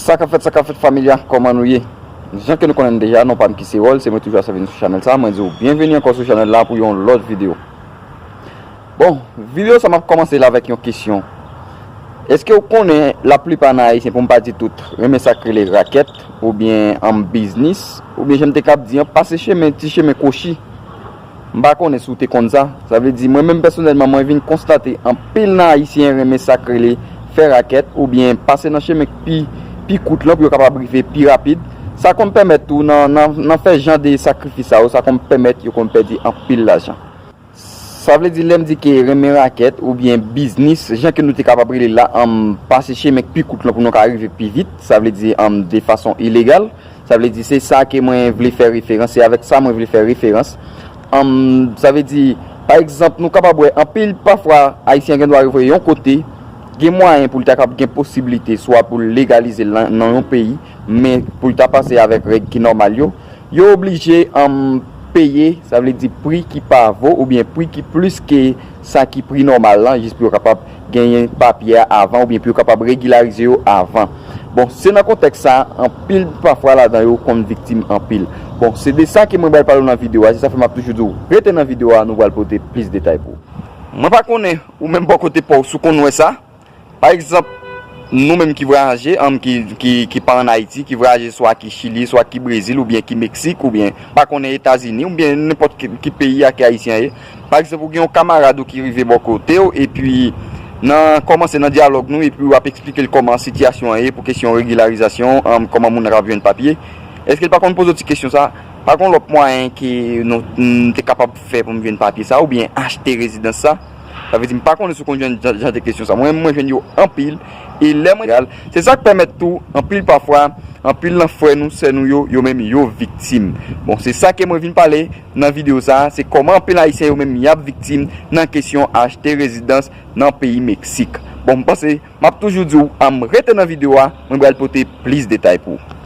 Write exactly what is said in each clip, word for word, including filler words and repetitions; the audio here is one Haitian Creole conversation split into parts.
Sa k ap fèt, sa k ap fèt, fanmi a, kòman nou ye? Jan ke nou konnen deja, non pa m ki se Wòl, se mwen toujou ap sèvi nou sou chanèl sa. Mwen di w byenveni ankò sou chanèl la pou yon lòt videyo. Bon, videyo sa m ap kòmanse l avèk yon kesyon. Èske w konnen laplipa nan Ayisyen, pou m pa di tout, renmen sa k rele rakèt, oubyen an biznis, oubyen jan m te kab di an, pase chemen, ti chemen kwochi? M pa konnen si w te konn sa. Sa vle di, mwen menm pèsonèlman, mwen vin konstate anpil nan Ayisyen renmen sa k rele fè rakèt oubyen pase nan chemen k pi, pi kout lan pou yo kapab rive pi rapid. Sa konn pèmèt tou nan, nan, nan fè jan de sakrifis sa yo, sa konn pèmèt yo konn pèdi anpil lajan. Sa vle di, lè m di ke renmen rakèt oubyen biznis, jan ke nou te kapab rele l la, ann pase chemen k pi kout lan pou nou ka rive pi vit, sa vle di, ann de fason ilegal. Sa vle di, se sa ke mwen vle fè referans, se avèk sa mwen vle fè referans. Ann, sa vle di, pa egzanp, nou kapab wè anpil pafwa Ayisyen gen dwa rive yon kote, gen mwayen pou l ta kab gen posiblite, swa pou l legalize l nan, nan yon peyi, men pou l ta pase avèk règ ki nòmal yo, yo oblije, ann, peye, sa vle di pri ki pa vo oubyen pri ki plis ke sa ki pri nòmal lan, jis pou yo kapab genyen papye a avan oubyen pou yo kapab regilarize yo avan. Bon, se nan kontèks sa, anpil pafwa ladan yo konn viktim anpil. Bon, se de sa ke mwen pral pale w nan videyo a, se sa fè m ap toujou di w, rete nan videyo a, nou pral pote plis detay pou ou. Mwen pa konnen, ou menm bò kote pa w, si w konn wè sa. Pa egzanp, nou menm ki vwayaje, ann, ki, ki, ki pa ann Ayiti, ki vwayaje swa ki Chili, swa ki Brezil, oubyen ki Meksik, oubyen pa konnen Etazini, oubyen nenpòt ki, ki peyi a ke Ayisyen an ye. Pa egzanp, ou gen yon kamarad ou ki rive bò kote w, epi nan kòmanse nan dyalòg nou, epi w ap eksplike l kòman sitiyasyon an ye pou kesyon regilarizasyon, ann, kòman moun nan kapab jwenn papye. Èske l pa konn poze w ti kesyon sa? Pa gen lòt mwayen ke nou, m te kapab fè pou m jwenn papye sa, oubyen achte rezidans sa? Sa vle di, m pa konnen si w konn jwenn jan, jan de kesyon sa. Mwen, mwen jwenn yo anpil. E lè mwen, se sa k pèmèt tou, anpil pafwa, anpil nan frè nou, sè nou yo, yo menm yo viktim. Bon, se sa ke mwen vin pale nan videyo sa, se kòman anpil Ayisyen yo menm y ap viktim nan kesyon achte rezidans nan peyi Meksik. Bon, m panse, m ap toujou di w, ann rete nan videyo a, mwen pral pote plis detay pou ou.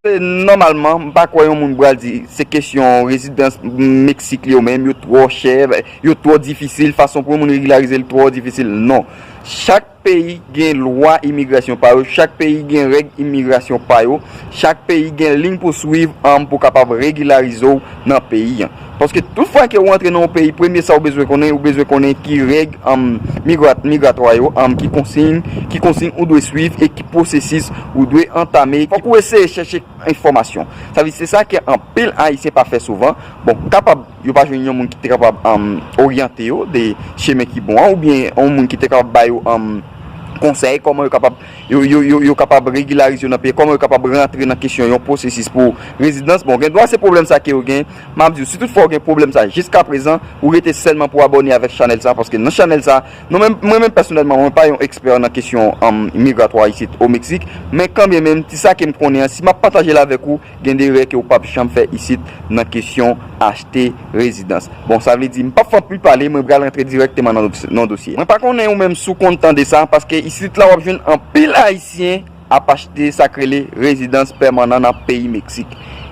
Nòmalman, m pa kwè yon moun pral di se kesyon rezidans Meksik li yo menm, yo twò chè, yo twò difisil, fason pou yon moun regilarize l twò difisil. Non. Chak peyi gen lwa imigrasyon pa yo, chak peyi gen règ imigrasyon pa yo, chak peyi gen liy pou swiv, ann, pou kapab regilarize w nan peyi an. Paske tout fwa ke ou antre nan yon peyi, premye sa ou bezwen konnen, ou bezwen konnen ki règ, ann, migrat-, migratwa yo, ann, ki konsiy, ki konsiy ou dwe swiv e ki pwosesis ou dwe antame. Fòk ou eseye chèche enfòmasyon. Sa vle di, se sa ke anpil Ayisyen pa fè souvan. Bon, kapab yo pa jwenn yon moun ki te kapab, ann, oryante yo de chemen ki bon an, oubyen yon moun ki te kapab ba yo, ann, konsèy kòman yo kapab, yo, yo, yo, yo kapab regilarize yo nan peyi, kòman yo kapab rantre nan kesyon yon pwosesis pou rezidans. Bon, gen dwa se pwoblèm sa ke yo gen. M ap di w, si tout fwa w gen pwoblèm sa jiska prezan, ou rete sèlman pou abòne avèk chanèl sa, paske nan chanèl sa, nou menm, mwen menm pèsonèlman, mwen pa yon ekspè nan kesyon, ann, migratwa isit o Meksik, men kanmenm, ti sa ke m konnen an, si m ap pataje l avèk ou, gen de erè ke w p ap janm fè isit nan kesyon achte rezidans. Bon, sa vle di, m p ap fè anpil pale, mwen pral rantre dirèkteman nan, nan dosye. Mwen pa konnen ou menm si w konn tande sa, paske isit la w ap jwenn anpil Ayisyen ap achte sa k rele rezidans pèmanan nan peyi Meksik.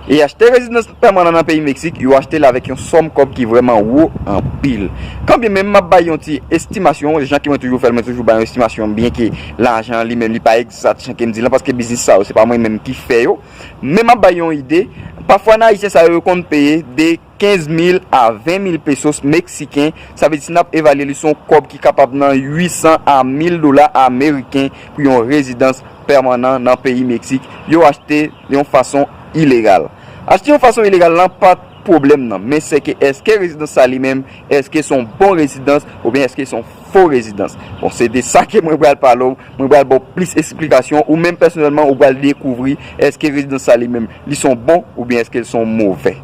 E achte rezidans pèmanan nan peyi Meksik, yo achte l avèk yon sòm kòb ki vrèman wo anpil. Kanmenm, m ap bay yon ti estimasyon, jan ke mwen toujou fè l, mwen toujou bay yon estimasyon, byenke lajan li menm li pa egzat jan ke m di l lan, paske biznis sa yo, se pa mwen menm ki fè yo. Men m ap bay yon ide, pafwa nan Ayisyen sa yo, yo konn peye de kenz mil a ven mil pesos meksiken, sa vle di si n ap evalye li se yon kòb ki kapab nan uit san a mil dola ameriken pou yon rezidans pèmanan nan peyi Meksik, yo achte yon fason ilegal. Achte yon fason ilegal lan pa t pwoblèm nan, men se ke èske rezidans sa li menm, èske se yon bon rezidans oubyen èske se yon fo rezidans? Bon, se de sa ke mwen pral pale w, mwen pral ba w plis esplikasyon, ou menm pèsonèlman ou pral dekouvri èske rezidans sa li menm li se yon bon oubyen èske l se yon movè.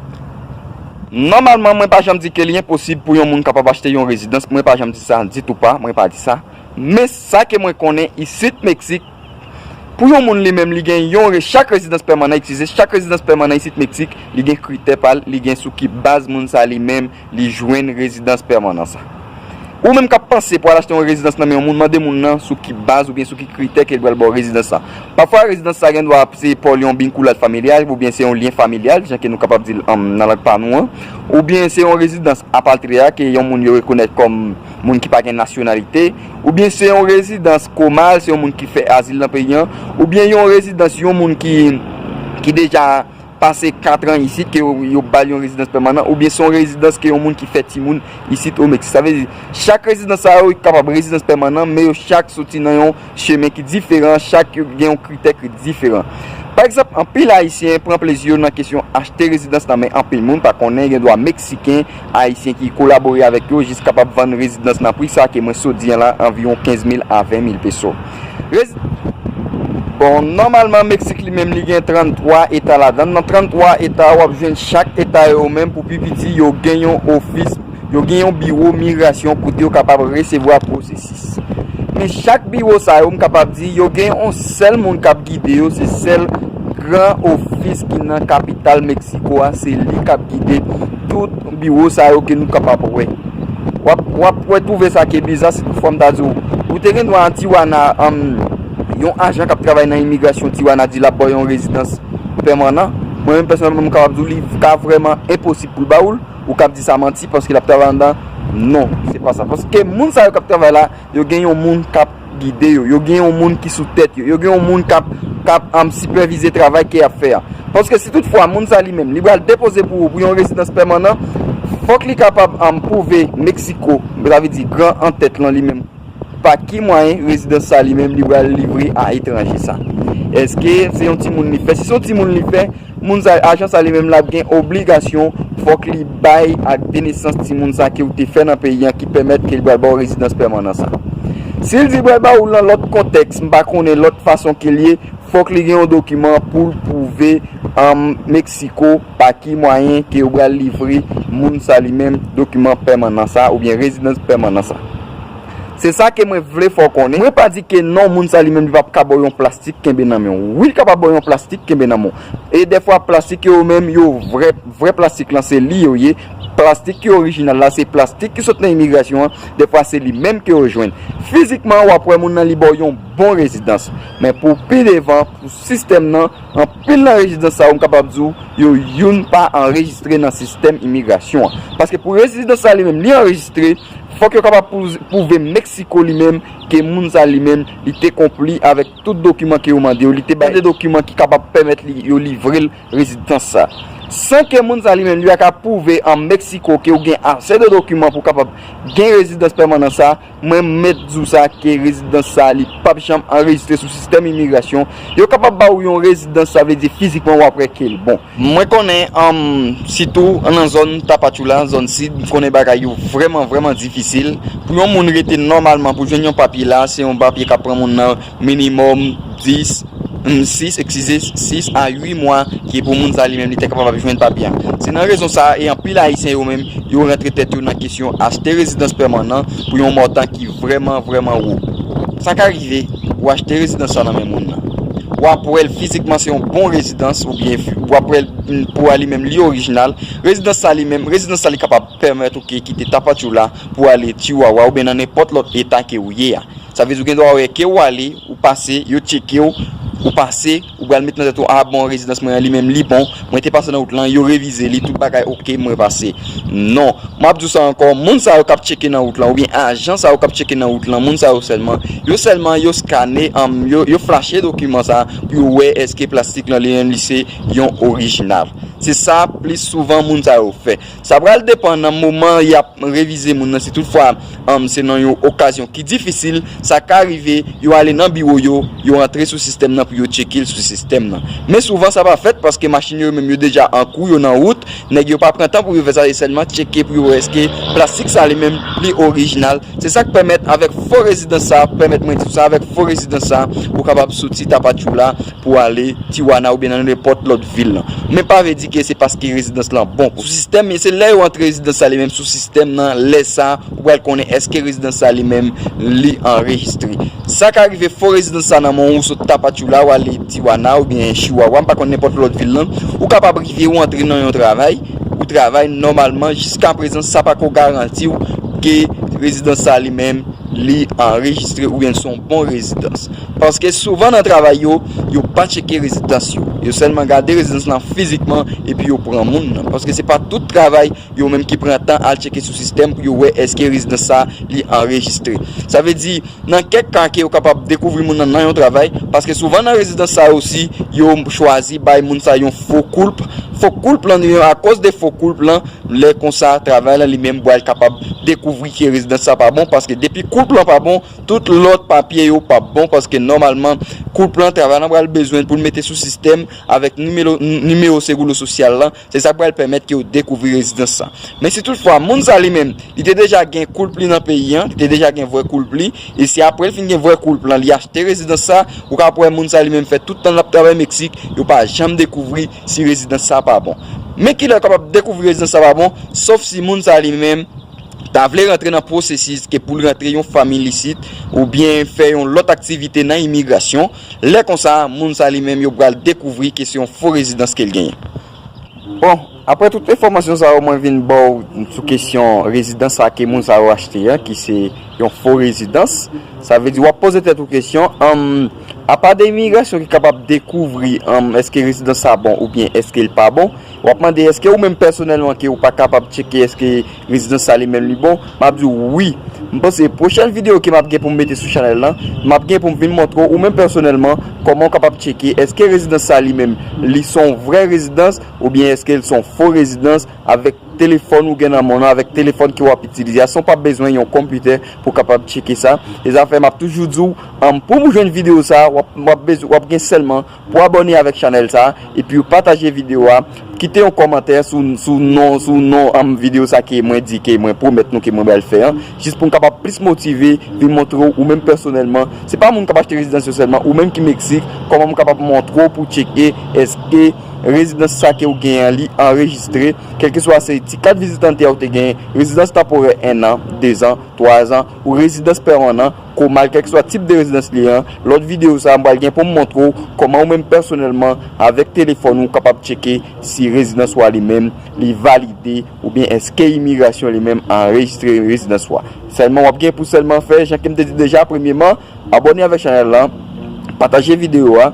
Nòmalman, mwen pa janm di ke li enposib pou yon moun kapab achte yon rezidans, mwen pa janm di sa ditou pa, mwen pa di sa. Men sa ke mwen konnen isit Meksik, pou yon moun li menm, li gen yon re-, chak rezidans pèmanan, eskize, chak rezidans pèmanan isit Meksik, li gen kritè pa l, li gen sou ki baz moun sa li menm, li jwenn rezidans pèmanan sa. Ou menm k ap panse pou al achte yon rezidans nan men yon moun, mande moun nan sou ki baz oubyen sou ki kritè ke l pral ba w rezidans sa. Pafwa, rezidans sa gen dwa se pa w li yon binkoulad familyal oubyen se yon lyen familyal, jan ke nou kapab di l, um, nan lang pa nou an. Oubyen se yon rezidans apatri a, ke yon moun yo rekonèt kòm moun ki pa gen nasyonalite. Oubyen se yon rezidans komal, se yon moun ki fè azil nan peyi an. Oubyen yon rezidans, yon moun ki, ki deja pase kat an isit, ke yo, yo ba l yon rezidans pèmanan, oubyen se yon rezidans ke yon moun ki fè timoun isit o Meksik. Sa vle di, chak rezidans sa yo kapab rezidans pèmanan, men yo chak soti nan yon chemen ki diferan, chak yo gen yon kritè ki diferan. Pa egzanp, anpil Ayisyen pran plezi yo nan kesyon achte rezidans nan men anpil moun, pa konnen gen dwa Meksiken, Ayisyen ki kolabore avèk yo, jis kapab vann rezidans nan pri sa ke mwen sot di an la, anviwon kenz mil a ven mil peso. Rezi-, bon, nòmalman, Meksik li menm, li gen tranntwa eta ladan l. Nan tranntwa eta, w ap jwenn chak eta yo menm, pou pi piti, yo gen yon ofis, yo gen yon biwo migrasyon kote yo kapab resevwa pwosesis. Men chak biwo sa yo, m kapab di, yo gen yon sèl moun k ap gide yo, se sèl gran ofis ki nan kapital Meksiko a, se li k ap gide tout biwo sa yo ke nou kapab wè. W ap, w ap wè twouve sa ke biza, si toutfwa m ta di w, ou te gen dwa an Tijuana, um, yon ajan k ap travay nan imigrasyon Tijuana di l ap ba w yon rezidans pèmanan. Mwen menm, pèsonèlman, m kapab di w li ka vrèman enposib pou l ba ou l. Ou k ap di sa manti paske l ap travay anndan. Non, se pa sa. Paske moun sa yo k ap travay la, yo gen yon moun k ap gide yo. Yo gen yon moun ki sou tèt yo. Yo gen yon moun k ap, k ap, um, sipèvize travay ke y ap fè a. Paske si toutfwa moun sa li menm, li pral depoze pou ou pou yon rezidans pèmanan, fòk li kapab, um, pwouve Meksiko, sa vle di gran antèt lan li menm, pa ki mwayen rezidans sa li menm li pral livre a etranje sa. Èske se yon timoun li fè? Si se yon timoun li fè, moun sa, ajan sa li menm l ap gen obligasyon, fòk li bay ak de nesans timoun sa ke ou te fè nan peyi an ki pèmèt ke li pral ba w rezidans pèmanan sa. Si l di l pral ba ou l nan lòt kontèks, m pa konnen lòt fason ke l ye, fòk li gen yon dokiman pou l pwouve, um, Meksiko pa ki mwayen ke yo pral livre moun sa li menm dokiman pèmanan sa oubyen rezidans pèmanan sa. Se sa ke mwen vle fè w konnen. Mwen pa di ke non, moun sa li menm li p ap ka ba w yon plastik kenbe nan men w. Wi, l kapab ba w yon plastik kenbe nan men w. E dèfwa plastik yo menm, yo vrè, vrè plastik lan se li yo ye. Plastik ki orijinal la se plastik ki sot nan imigrasyon an. Dèfwa se li menm ke yo jwenn. Fizikman, w ap wè moun nan li ba w yon bon rezidans. Men pou pi devan, pou sistèm nan, anpil nan rezidans sa yo, m kapab di w, yo youn pa anrejistre nan sistèm imigrasyon an. Paske pou rezidans sa li menm, li anrejistre, fòk yo kapab pwouv-, pwouve Meksiko li menm ke moun sa li menm, li te konpli avèk tout dokiman ke yo mande yo, li te bay de dokiman ki kapab pèmèt li, yo livre l rezidans sa. San ke moun sa li menm, li pa ka pwouve an Meksiko ke w gen ase de dokiman pou w kapab gen rezidans pèmanan sa, mwen mèt di w sa ke rezidans sa, li p ap janm anrejistre sou sistèm imigrasyon. Yo kapab ba w yon rezidans, sa vle di fizikman w ap wè ke l bon. Mwen konnen, um, sitou nan zòn Tapachula, zòn sid, m konnen bagay yo vrèman, vrèman difisil. Pou yon moun rete nòmalman pou jwenn yon papye la, se yon papye k ap pran moun nan minimòm dis, hmm, sis, eskize, sis a uit mwa ki pou moun sa li menm li te kapab ap jwenn papye a. Se nan rezon sa a, e anpil Ayisyen yo menm, yo rantre tèt yo nan kesyon achte rezidans pèmanan pou yon montan ki vrèman, vrèman wo. Sa ka rive, ou achte rezidans sa nan men moun nan. W ap wè l fizikman se yon bon rezidans, oubyen fi-, w ap wè l, hmm, pou a li menm li orijinal. Rezidans sa li menm, rezidans sa li kapab pèmèt ou ke kite Tapachula pou ale Chihuahua oubyen nan nenpòt lòt eta ke ou ye a. Sa vle di ou gen dwa wè ke ou ale, ou pase, yo tcheke w, ou pase, ou pral met nan tèt ou, "A bon, rezidans mwen an li menm li bon, mwen te pase nan wout lan, yo revize li, tout bagay oke, mwen pase." Non, m ap di w sa ankò, moun sa yo k ap tcheke nan wout lan, oubyen ajan sa yo k ap tcheke nan wout lan, moun sa yo sèlman, yo sèlman, yo skane, um, yo, yo flache dokiman sa pou yo wè èske plastik lan li menm li se yon orijinal. Se sa plis souvan moun sa yo fè. Sa pral depann nan moman y ap revize moun nan, si toutfwa, um, se nan yon okazyon ki difisil, sa ka rive, yo ale nan biwo yo, yo antre sou sistèm nan pou yo tcheke l sou sistèm nan. Men souvan sa pa fèt paske machin yo menm yo deja an kou, yo nan wout, nèg yo pa pran tan pou yo fè sa, e sèlman tcheke pou yo wè èske plastik sa li menm li orijinal. Se sa k pèmèt avèk fo rezidans sa, pèmèt mwen di w sa, avèk fo rezidans sa, ou kapab soti Tapachula pou ale Tijuana oubyen nan nenpòt lòt vil lan. Men pa vle di ke se paske rezidans lan bon. Sou sistèm, e se lè yo antre rezidans sa li menm sou sistèm nan, lè sa, ou pral konnen èske rezidans sa li menm li anrejistre. Sa ka rive fo rezidans sa nan men w, ou sot Tapachula, ou ale Tijuana oubyen Chihuahua, m pa konn nenpòt lòt vil lan, ou kapab rive ou antre nan yon travay, ou travay nòmalman, jiska prezan sa pa ko garanti w ke rezidans sa li menm, li anrejistre oubyen se yon bon rezidans. Paske souvan nan travay yo, yo pa tcheke rezidans yo. Yo sèlman gade rezidans lan fizikman epi yo pran moun nan. Paske se pa tout travay yo menm ki pran tan al tcheke sou sistèm pou yo wè èske rezidans sa li anrejistre. Sa vle di, nan kèk ka ke yo kapab dekouvri moun nan nan yon travay, paske souvan nan rezidans sa yo osi, yo chwazi bay moun sa yon fo koulp. Fo koulp lan, akoz de fo koulp lan, lè konsa, travay lan li menm pral kapab dekouvri ke rezidans sa pa bon, paske depi koulp lan pa bon, tout lòt papye yo p ap bon, paske nòmalman, koulp lan, travay lan pral bezwen pou l mete sou sistèm avèk nimewo, nimewo seguro sosyal lan, se sa k pral pèmèt ke yo dekouvri rezidans sa. Men si toutfwa, moun sa li menm, li te deja gen koulp li nan peyi an, li te deja gen vrè koulp li, e se apre l fin gen vrè koulp lan, li achte rezidans sa, ou ka wè moun sa li menm fè tout tan l ap travay Meksik, yo pa janm dekouvri si rezidans sa pa bon. Men kilè yo kapab dekouvri rezidans sa pa bon, sòf si moun sa li menm ta vle rantre nan pwosesis ke pou l rantre yon fami ilisit oubyen fè yon lòt aktivite nan imigrasyon, lè konsa, moun sa li menm yo pral dekouvri ke se yon fo rezidans ke l genyen. Bon, apre tout enfòmasyon sa yo mwen vin ba w sou kesyon rezidans sa ke moun sa yo achte an, ki se yon fo rezidans, sa vle di w ap poze tèt ou kesyon, ann, apa de imigrasyon ki kapab dekouvri, ann, èske rezidans sa bon oubyen èske l pa bon, w ap mande èske ou menm pèsonèlman ke ou pa kapab tcheke èske rezidans sa li menm li bon, m ap di w wi. M panse pwochèn videyo ke m ap gen pou m mete sou chanèl lan, m ap gen pou m vin montre w ou menm pèsonèlman kòman w kapab tcheke èske rezidans sa li menm li se yon vrè rezidans oubyen èske l se yon fo rezidans avèk telefòn ou gen nan men w lan, avèk telefòn ke w ap itilize a, san w pa bezwen yon konpitè pou w kapab tcheke sa. Se sa fè m ap toujou di w, ann, pou w jwenn videyo sa, w ap, w ap bezwen, w ap gen sèlman pou abòne avèk chanèl sa, epi w pataje videyo a, kite yon kòmantè sou, sou non, sou non, ann, videyo sa ke mwen di, ke mwen pwomèt nou ke mwen pral fè an, jis pou m kapab plis motive, vin montre w ou menm pèsonèlman. Se pa moun k ap achte rezidans yo sèlman, ou menm ki Meksik, kòman m kapab montre w pou w tcheke èske rezidans sa ke w genyen an, li anrejistre, kèlkeswa se ti kat vizitante a ou te genyen, rezidans tanporè en an, de zan, twa zan, ou rezidans pèmanan, komal, kèlkeswa tip de rezidans li an. Lòt videyo sa a, m pral gen pou m montre w kòman ou menm pèsonèlman, avèk telefòn ou, kapab tcheke si rezidans ou a li menm, li valide, oubyen èske imigrasyon li menm anrejistre rezidans ou a. Sèlman, w ap gen pou sèlman fè, jan ke m te di deja, premyeman, abòne avèk chanèl lan, pataje videyo a,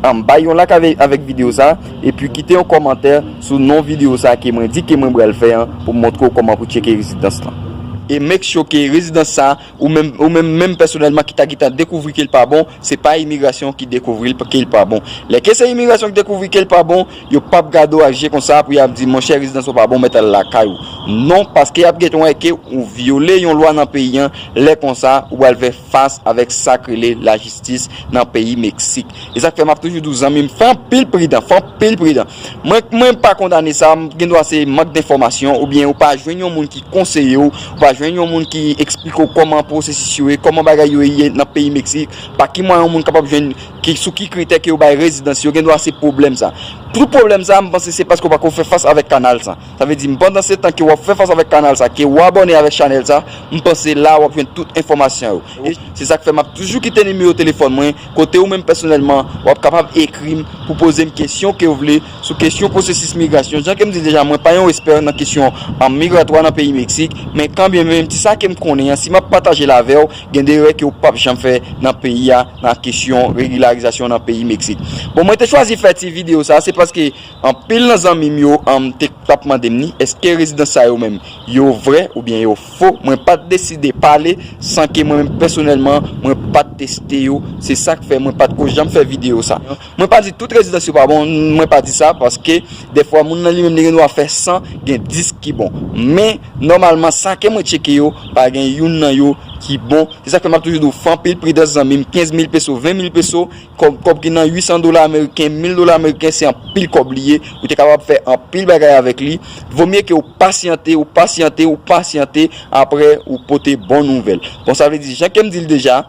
ann, bay yon like avè-, avèk videyo sa, epi kite yon kòmantè sou non videyo sa ke mwen di ke mwen pral fè an pou m montre w kòman pou tcheke rezidans lan. E make sure ke rezidans sa, ou menm, ou menm, menm pèsonèlman ki ta gentan dekouvri ke l pa bon, se pa imigrasyon ki dekouvri l ke l pa bon. Lè ke se imigrasyon ki dekouvri ke l pa bon, yo p ap gade w ak je konsa pou y ap di, monchè, rezidans ou pa bon, mèt al lakay ou. Non, paske y ap gentan wè ke ou vyole yon lwa nan peyi an, lè konsa, ou pral fè fas avèk sa k rele lajistis nan peyi Meksik. E sa k fè m ap toujou di w, zanmi m, fè anpil pridan, fè anpil pridan. Mwen, mwen pa kondane sa, m gen dwa se mank denfòmasyon, oubyen ou pa jwenn yon moun ki konseye w, ou pa jwenn yon moun ki eksplike w kòman pwosesis yo ye, kòman bagay yo ye nan peyi Meksik, pa ki mwayen yon moun kapab jwenn, ki, sou ki kritè ke yo bay rezidans yo, gen dwa se pwoblèm sa. Tout pwoblèm sa, m panse se paske w pako fè fas avèk kanal sa. Sa vle di, pandan se tan ke w ap fè fas avèk kanal sa, ke w abòne avèk chanèl sa, m panse la w ap jwenn tout enfòmasyon yo. E se sa k fè m ap toujou kite nimewo telefòn mwen, kote ou menm pèsonèlman, w ap kapab ekri m pou poze m kesyon ke w vle sou kesyon pwosesis migrasyon. Jan ke m di deja, mwen pa yon ekspè nan kesyon, an, migratwa nan peyi Meksik, men kanmenm, menm ti sa ke m konnen an, si m ap pataje l avè w, gen de erè ke w p ap janm fè nan peyi a, nan kesyon regilarizasyon nan peyi Meksik. Bon, mwen te chwazi fè ti videyo sa, se paske anpil nan zanmi m yo, ann, te t ap mande m ni, èske rezidans sa yo menm, yo vrè oubyen yo fo? Mwen pa t deside pale san ke mwen menm pèsonèlman, mwen pa t teste yo. Se sa k fè mwen pa t ko janm fè videyo sa. Mwen pa di tout rezidans yo pa bon, mwen pa di sa, paske dèfwa moun nan li menm li gen dwa fè san, gen dis ki bon. Men, nòmalman, sa ke mwen tcheke yo, pa gen youn nan yo ki bon. Se sa k fè m ap toujou di w, fè anpil pridans, zanmi m, kenz mil peso, ven mil peso, kòb, kòb ki nan uit san dola ameriken, mil dola ameriken, se anpil kòb li ye. Ou te kapab fè anpil bagay avèk li. Vomye ke ou pasyante, ou pasyante, ou pasyante, apre ou pote bon nouvèl. Bon, sa vle di, jan ke m di l deja,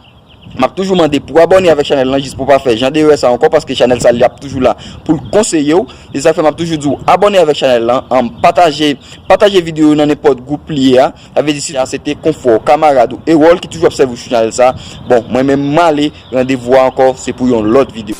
m ap toujou mande pou abòne avèk chanèl lan, jis pou pa fè jan de erè sa ankò, paske chanèl sa, li ap toujou la pou l konseye w. E sa fè m ap toujou di w abòne avèk chanèl lan, ann, pataje, pataje videyo nan nenpòt gwoup li ye a. Sa vle di, si se te konfrè w, kamarad ou, e wòl ki toujou ap sèvi w sou chanèl sa. Bon, mwen menm, m ale, randevou a ankò, se pou yon lòt videyo.